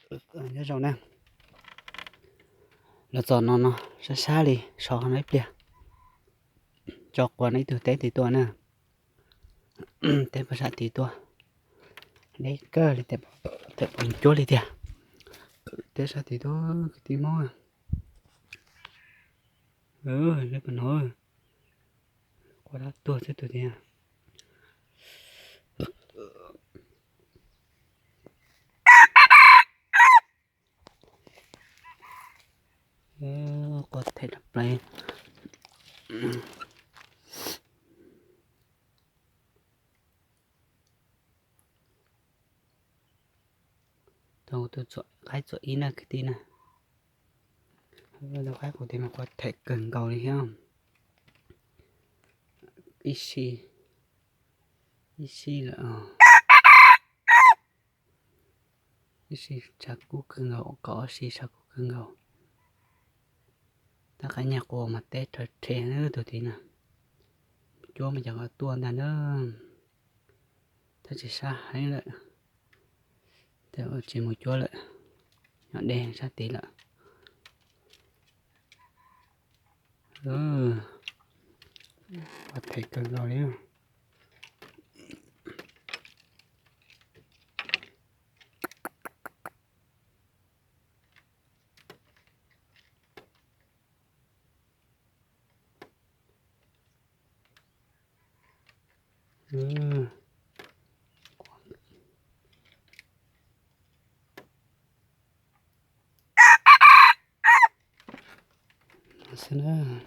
Nyob zoo na, los txog no no sab sab li, so no ib pliag, tso quas no ib tug teb tim tuaj na. Teb puag sab tid tuaj, deb kawg li, teb puas mus cuab li tiag. Teb sab tid tuaj kwv tij Hmoob. Lawv puas hnov, quas dab tuag xwb tus tiag. Quas them dab plai. Tau tus qaib txuam ib na kwv tij na. Tus qaib kuv tias mas quas them kawg nkaus li thiab. Ib si, ib si lawm. Ib si tshav kub kawg nkaus, kaum ob si tshav kub kawg nkaus. Tab qab nyaj quas mas teb rhe rhe tus tid na. Cuab mas cov ko tuaj ntag na. Tab sis sab heev lawm, tsis mus cuab lawm, nyob deb sab tid lawm. Quas them kawg nkaus li. Xwb na.